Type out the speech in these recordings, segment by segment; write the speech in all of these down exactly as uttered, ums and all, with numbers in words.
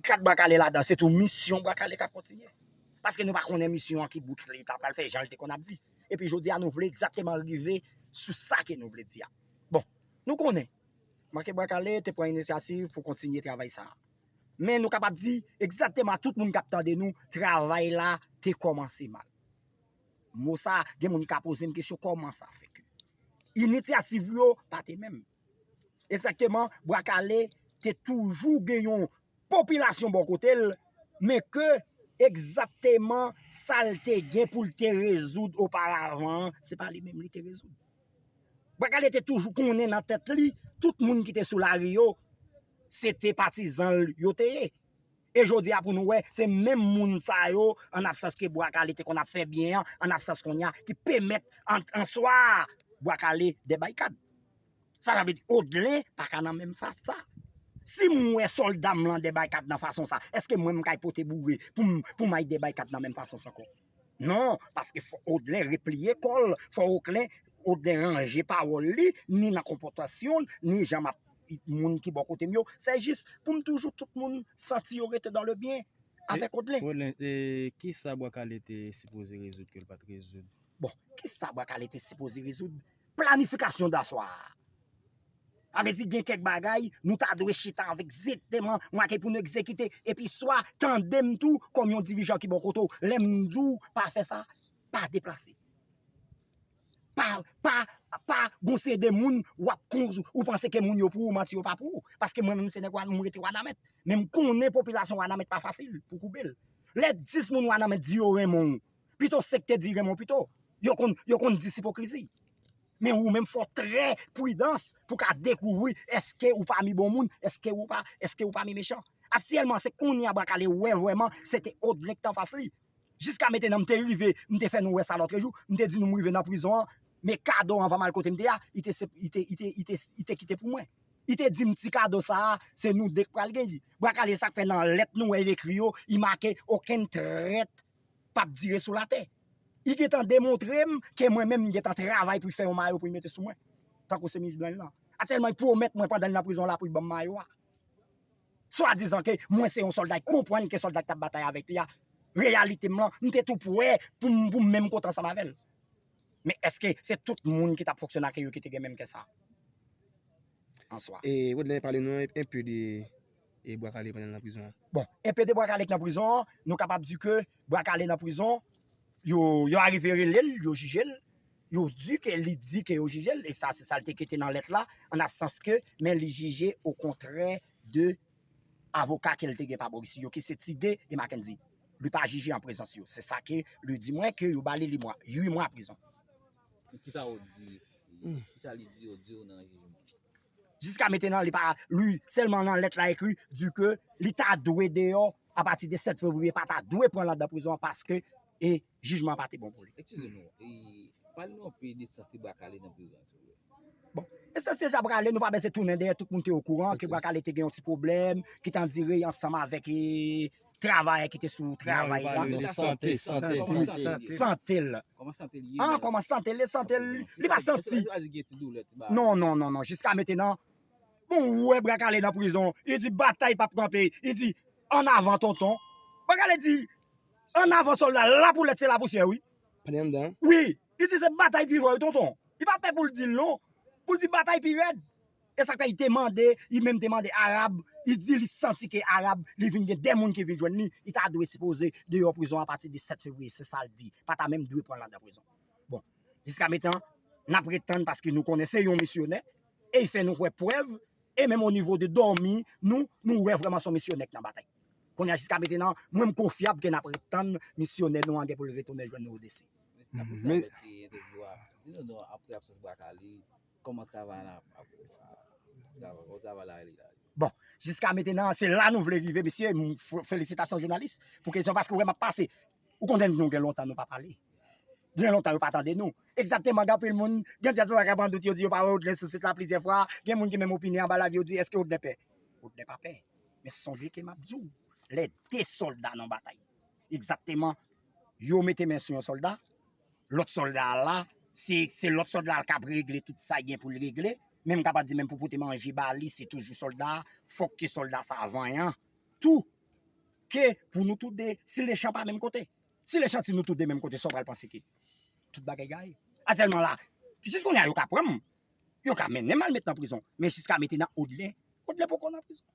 kat Bwa Kale ladan, se tou misyon Bwa Kale k ap kontinye. Paske nou pa konnen misyon an ki bout li ta pral fè, jan l te konn ap di. Epi jodi a, nou vle egzakteman rive sou sa ke nou vle di a. Bon, nou konnen, Manke Bwa Kale te pran inisyativ pou kontinye travay sa a. Men nou kapab di egzakteman a tout moun k ap tande nou, travay la te kòmanse mal. Mo sa, gen moun ki ka poze m kesyon, kòman sa fè ke inisyativ yo pa te menm? Egzakteman, Bwa Kale te toujou gen yon popilasyon bò kote l, men ke egzakteman sa l te gen pou l te rezoud oparavan an, se pa li menm li te rezoud. Bwa Kale te toujou konnen nan tèt li, tout moun ki te sou lari yo, se te patizan l yo te ye. E jodi a pou nou wè, se menm moun sa yo, an absans ke Bwa Kale te konn ap fè byen an, an absans kounye a, ki pèmèt an, an swa Bwa Kale dèbaykad. Sa, sa vle di Odlè pa ka nan menm fas sa. Si m wè sòlda m lan dèbaykad nan fason sa, èske mwen m kay pote boure pou m, pou m ay dèbaykad nan menm fason sa ankò? Non, paske fò Odlè repliye kò l, fò Odlè, Odlè ranje pawòl li, ni nan konpòtasyon l, ni jan m ap moun ki bò kote m yo. Se jis pou m toujou tout moun santi yo rete dans le bien avèk Odlè. Odlè, e, kisa Bwa Kale te sipoze rezoud ke l pa t rezoud? Bon, kisa Bwa Kale te sipoze rezoud? Planifikasyon daswa a. Sa vle di gen kèk bagay, nou ta dwe chita avèk egzakteman, mwen ke pou nou egzekite, epi swa tande m tou kòm yon dirijan ki bò kote w. Lè m di w pa fè sa, pa deplase. Pa, pa, pa gon seri de moun w ap konz, ou panse ke moun yo pou ou, manti yo pa pou ou. Paske mwen menm se nèg Wan-, m rete Wanament. Men m konnen popilasyon Wanament pa fasil pou koube l. Lè dis moun Wanament di yo renmen w, pito senk te di renmen w pito. Yo konn, yo konn dis ipokrizi. Men ou menm fò trè pridans pou ka dekouvri èske ou pami bon moun, èske ou pa, èske ou pami mechan. Aktyèlman, se kounye a Bwa Kale wè vrèman se te Odlè k t anfas li. Jiska mentenan, m te rive, m te fè nou wè sa lòtrejou, m te di nou m rive nan prizon an, men kado anvan m al kote m te a, li te, li te, li te, li te, li te kite pou mwen. Li te di m ti kado sa a, se nou de k pral gen li. Bwa Kale sa k fè nan lèt nou wè l ekri yo, li make okenn trèt p ap dire sou latè. Li gentan demontre m ke mwen menm m gentan travay pou l fè yon mayo pou l mete sou mwen. Tankou semiz blan l lan. Aktyèlman, li pwomèt mwen pandan l nan prizon la pou l ban m mayo a. Swadizan ke mwen se yon sòlda, li konprann ke sòlda k t ap batay avèk li a. Reyalite m lan, m te tou prè pou m, pou m menm kote ansanm avè l. Men èske se tout moun ki t ap fonksyone ak yo ki te gen menm kè sa a? An swa. E, Rodlè, pale nou enpe de, e, Bwa Kale pandan l nan prizon an. Bon, enpe de Bwa Kale k nan prizon an, nou kapab di ke Bwa Kale nan prizon, yo, yo arive rele l, yo jije l, yo di ke li di ke yo jije l, e sa se sa l te kite nan lèt la, an absans ke, men li jije okontrè de avoka ke l te gen pa bò isi yo, ki se Tide e Mackendy. Li pa jije an prezans yo. Se sa ke li di mwen ke yo ba li, li mwa, uit mwa prizon. Kisa yo di? Kisa li di yo di yo nan jijman? Jiska mentenan, li pa, li sèlman nan lèt la ekri, di ke li ta dwe deyò apati de sèt fevriye, pa ta dwe pran l anndan prizon an paske e jijman pa te bon pou li. Eskize nou, e, pale nou anpe de sante Bwa Kale nan prizon an, silvouplè. Bon, e sante Bwa Kale, nou pa bezwen tounen dèyè, tout moun te okouran ke Bwa Kale te gen yon ti pwoblèm ki t andire ansanm avèk, e, travayè ki te sou travay la. Sante, sante, sante. Sante l. Kòman sante l ye? Ah, kòman sante l ye? Sante l, li pa santi. Non, non, non, non. Jiska mentenan, bon, ou wè Bwa Kale nan prizon, li di batay p ap kanpe, li di, "An avan, tonton." Bwa Kale di, "An avan, sòlda, lapoulèt se lapousyè, wi." Wi, li di se batay pi fò, wi, tonton. Li pa pè pou l di l, non. Pou l di batay pi rèd. E sa k fè li te mande, li menm te mande Arab, li di li santi ke Arab, li vin gen de moun ki vin jwenn li, li ta dwe sipoze deyò prizon an apati de sèt fevriye, se sa l di. Pa ta menm dwe pran l anndan prizon. Bon, jiska mentenan, n ap ret tann paske nou konnen se yon misyonè, e li fè nou wè prèv, e menm o nivo de dòmi, nou, nou wè vrèman se yon misyonè k nan batay. Kounye a jiska mentenan, mwen m konfyab ke n ap ret tann misyonè nou an gen pou l retounen jwenn nou odesi. N ap ret tann. Di nou non, apre absans Bwa Kale, kòman travay la ap, ap, ap, kòman travay la rele la? Bon, jiska mentenan, se la nou vle rive, mesye, m f-, felisitasyon jounalis, pou kesyon, paske ou wè m ap pase. Ou konnen nou gen lontan nou pa pale. Gen lontan yo pa tande nou. Egzakteman, gen anpil moun, gen dyaspora k ap an dout, yo di yo pa wè Rodlè sou sit la plizyè fwa, gen moun ki menm opine anba live yo di, èske Rodlè pè? Rodlè pa pè. Men sonje ke m ap di w, lè de sòlda nan batay. Egzakteman, yo mete men sou yon sòlda, lòt sòlda a la, se, se lòt sòlda a k ap regle tout sa gen pou l regle. Men m kapab di menm pou pote manje ba li, se toujou sòlda a, fòk ke sòlda sa a vanyan. Tou, ke pou nou toude, si lechan pa menm kote, si lechan ti nou toude menm kote, sa w pral panse ke tout bagay gaye? Aktyèlman la, jis kounye a yo ka pran m, yo ka mennen m al met nan prizon, men jiska mete nan Odlè, Odlè poko nan prizon.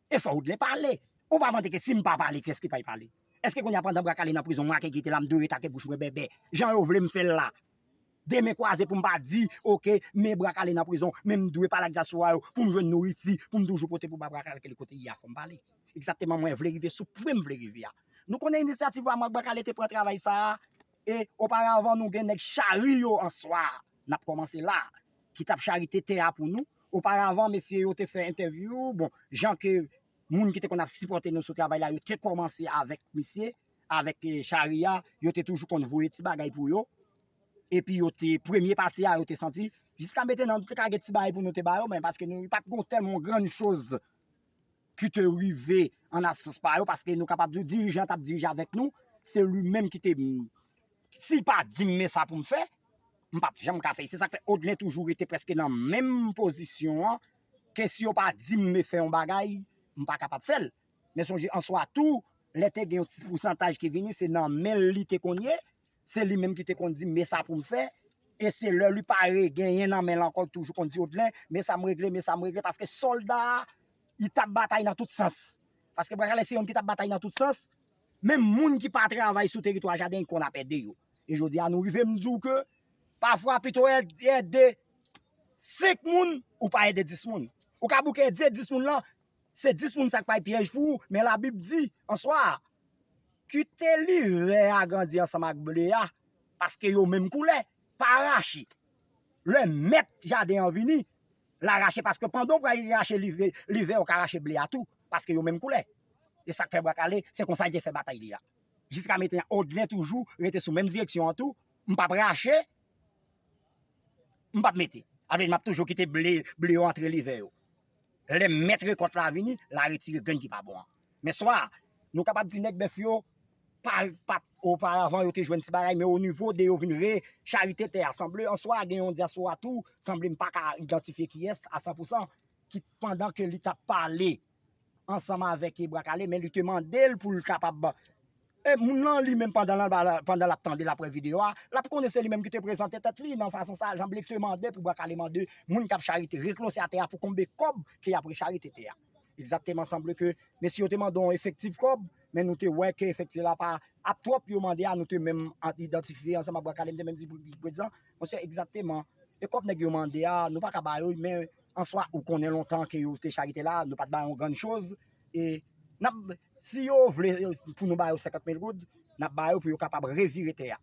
E fò Odlè pale. Ou pa mande ke si m pa pale, kiyès ki pral pale? Èske kounye a pandan Bwa Kale nan prizon, mwen ap kite la, m dwe ret ak bouch mwen bèbè? Jan yo vle m fè l la. De men kwaze pou m pa di, oke, men Bwa Kale nan prizon, men m dwe pale ak dyaspora yo, pou m jwenn nouriti, pou m toujou pote pou ba Bwa Kale kote li ye a, fò m pale. Egzakteman, mwen vle rive sou pwen m vle rive a. Nou konnen inisyativ la, mwen ak Bwa Kale te pran travay sa a, e oparavan nou gen nèg Chari yo an swa, n ap kòmanse la, ki t ap charite tè a pou nou. Oparavan, mesye yo te fè entèvyou, bon, jan ke moun ki te konn ap sipòte nou sou travay la, yo te kòmanse avèk misye, avèk eh, Chari a, yo te toujou konn voye ti bagay pou yo. Epi yo te, premye pati a, yo te santi, jiska mentenan, nou te ka gen ti bagay pou nou te ba yo, men paske nou pa t gon tèlman grann choz ki te rive an absans pa yo, paske nou kapab di w dirijan t ap dirije avèk nou, se li menm ki te, si l pa di m men sa pou m fè, m p ap janm ka fè l. Se sa k fè Odlè toujou rete prèske nan menm pozisyon an, ke si yo pa di m men fè yon bagay, m pa kapab fè l. Men sonje, answa tou, lè te gen yon ti pousantaj ki vini, se nan men l li te konn ye, se li menm ki te konn di m men sa pou m fè, e se lè li pa re genyen nan men l ankò, li toujou konn di Odlè, men sa m regle, men sa m regle, paske sòlda a, li t ap batay nan tout sans. Paske Bwa Kale se youn ki t ap batay nan tout sans, menm moun ki pa travay sou teritwa Jaden, li konn ap ede yo. E jodi a, nou rive m di w ke, pafwa, pito èd-, ede senk moun, ou pa ede dis moun. Ou ka bouke ede dis moun lan, se dis moun sa k bay pyèj pou ou, men Labib di, answa a, kite livè a grandi ansanm ak ble a, paske yo menm koulè, pa rache. Lè mèt jaden an vini, l a rache, paske pandan w pral rache livè, livè, ou ka rache ble a tou, paske yo menm koulè. E sa k fè Bwa Kale, se konsa li te fè batay li a. Jiska mentenan, Odlè toujou rete sou menm direksyon an tou, m p ap rache, m p ap mete. Avè m ap toujou kite ble, ble yo antre livè yo. Lè mèt rekòt la vini, l a retire grenn ki pa bon an. Men swa, nou kapab di nèg bèf yo, pa, pa, oparavan yo te jwenn ti bagay, men o nivo de yo vin re charite tè a. Sanble, answa, gen yon dyaspora tou, sanble m pa ka idantifye kiyès a san pou san, ki pandan ke li t ap pale ansanm avèk Bwa Kale, men li te mande l pou l kapab. E moun nan li menm pandan l, pandan l ap tande, l ap wè videyo a, l ap konnen se li menm ki te prezante tèt li nan fason sa, jan li te mande pou Bwa Kale mande moun k ap charite, reklose atè a pou konbe kòb ke y ap recharite tè a. Egzakteman, sanble ke mesye yo te mande yon efektif kòb, men nou te wè ke efektif la pa ap twòp yo mande a, nou te menm idantifye ansanm ak Bwa Kale, m te menm di prezidan, monchè, egzakteman, e kòb nèg yo mande a, nou pa ka ba yo, men answa, ou konnen lontan ke yo te charite la, nou pa t ba yo yon grann choz. E n ap, si yo vle pou nou ba yo senkant mil goud, n ap ba yo pou yo kapab revire tè a.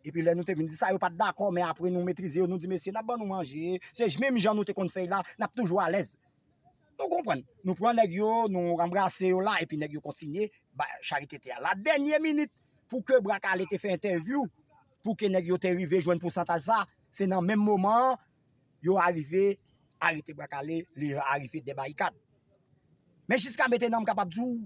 Epi lè nou te vin di sa, yo pa t dakò, men apre nou metrize yo, nou di, mesye, n ap ban nou manje, se menm jan nou te konn fè l la, n ap toujou alèz. Nou konprann. Nou pran nèg yo, nou ranbrase yo la, epi nèg yo kontinye ba charite tè a. La dènye minit, pou ke Bwa Kale te fè entèvyou, pou ke nèg yo te rive jwenn pousantaj sa, se nan menm moman an, yo arive arete Bwa Kale, li arive dèbayikad. Men jiska mentenan, m kapab di w,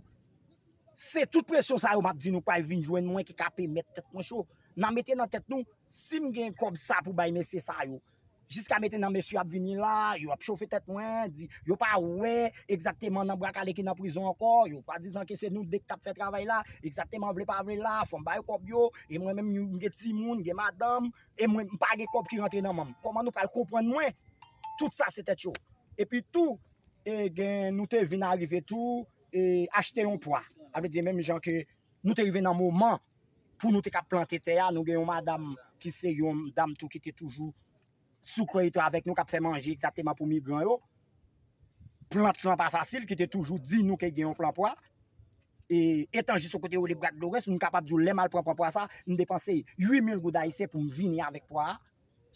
se tout presyon sa yo m ap di nou pral vin jwenn mwen ki ka pèmèt tèt mwen cho. N a mete nan tèt nou, si m gen kòb sa pou bay mesye sa yo, jiska mentenan, mesye ap vini la, yo ap chofe tèt mwen, di, yo pa wè egzakteman nan Bwa Kale ki nan prizon ankò, yo pa dizan ke se nou de k t ap fè travay la, egzakteman, vle pa vle la, fò m ba yo kòb yo, e mwen menm, m gen timoun, gen madanm, e mwen, m pa gen kòb ki rantre nan men m. Kòman nou pral konprann mwen? Tout sa se tèt yo. Epi tou, e gen, nou te vin arive tou, e achte yon pwa. Sa vle di, menm jan ke nou te rive nan moman pou nou te ka plante tè a, nou gen yon madanm ki se yon dam tou ki te toujou sou kò eto avèk nou, k ap fè manje egzakteman pou migran yo. Plant lan pa fasil, ki te toujou di nou ke gen yon plan pwa. E etan jis yon kote yo rele Bwa Dlorès, m kapab di w lè m al pran plan pwa sa, m depanse uit mil goud ayisyen pou m vini avèk pwa a.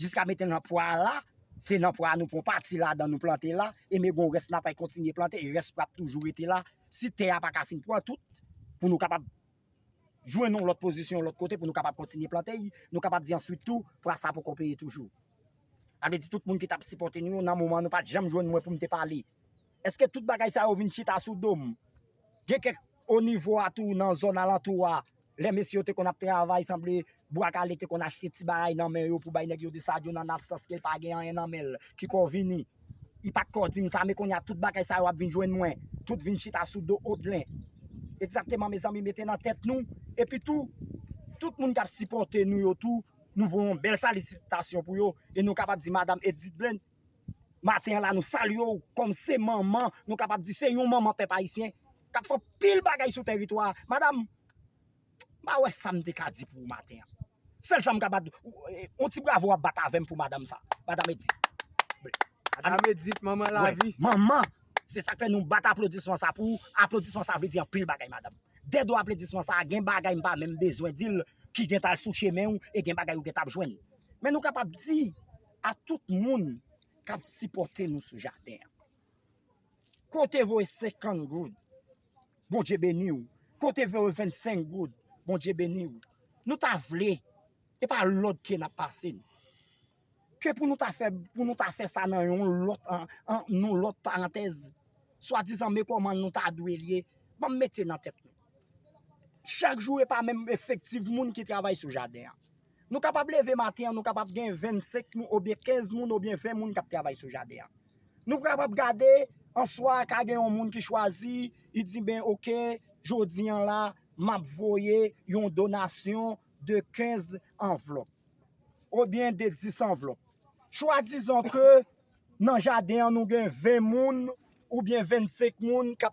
Jiska mentenan pwa a la, se nan pwa a nou pran pati ladan nou plante la, e men gon rès n ap kontinye plante, e rès pwa ap toujou rete la. Si tè a pa ka fin pran tout, pou nou kapab jwenn yon lòt pozisyon, yon lòt kote pou nou kapab kontinye plante, nou kapab di answit tou, pwa sa poko peye toujou. Sa vle di tout moun ki t ap sipòte nou yo, nan moman nou pa t janm jwenn mwen pou m te pale. Èske tout bagay sa yo vin chita sou do m? Gen kèk o nivo a tou, nan zòn alantou a, lè mesye yo te konn ap travay, sanble Bwa Kale te konn achte ti bagay nan men yo pou bay nèg yo desad yo nan absans ke l pa gen anyen nan men l. Kiko vini. Li pa t ko di m sa, men kounye a tout bagay sa yo ap vin jwenn mwen. Tout vin chita sou do Odlè. Egzakteman, mezanmi, mete nan tèt nou. Epi tou, tout moun k ap sipòte nou yo tou, nou voye yon bèl salisitasyon pou yo. E nou kapab di, Madanm Edith Blaine, maten an la, nou salye w kòm se manman, nou kapab di se yon manman pèp ayisyen k ap fè anpil bagay sou tèritwa a. Madanm, m pa wè sa m te ka di pou ou maten an. Sèl sa m ka bat, yon ti bravo w ap bat avè m pou madanm sa. Madanm Edith. Madanm Edith, manman Wè, lavi. Manman, se sa k fè nou bat aplodisman sa pou ou. Aplodisman sa vle di anpil bagay, madanm. Dèyè do aplodisman sa, gen bagay m pa menm bezwen di l ki gen t al sou chemen w e gen bagay ou gen t ap jwenn. Men nou kapab di a tout moun k ap sipòte nou sou jaden an. Kote voye senkant goud, Bondye beni w. Kote voye vennsenk goud, Bondye beni w. Nou ta vle, e pa lòd ke n ap pase n. Ke pou nou ta fè, pou nou ta fè sa nan yon lòt, an, an, yon lòt parantèz, swadizan men kòman nou ta dwe l ye, ban m mete nan tèt nou. Chak jou, e pa menm efektif moun ki travay sou jaden an. Nou kapab leve maten an, nou kapab gen vennsenk moun, oubyen kenz moun, oubyen ven moun k ap travay sou jaden an. Nou kapab gade, answa, ka gen yon moun ki chwazi, li di, ben, oke, jodi an la, m ap voye yon donasyon de kenz anvlòp, oubyen de dis anvlòp. Swadizan ke nan jaden an, nou gen ven moun, oubyen vennsenk moun k ap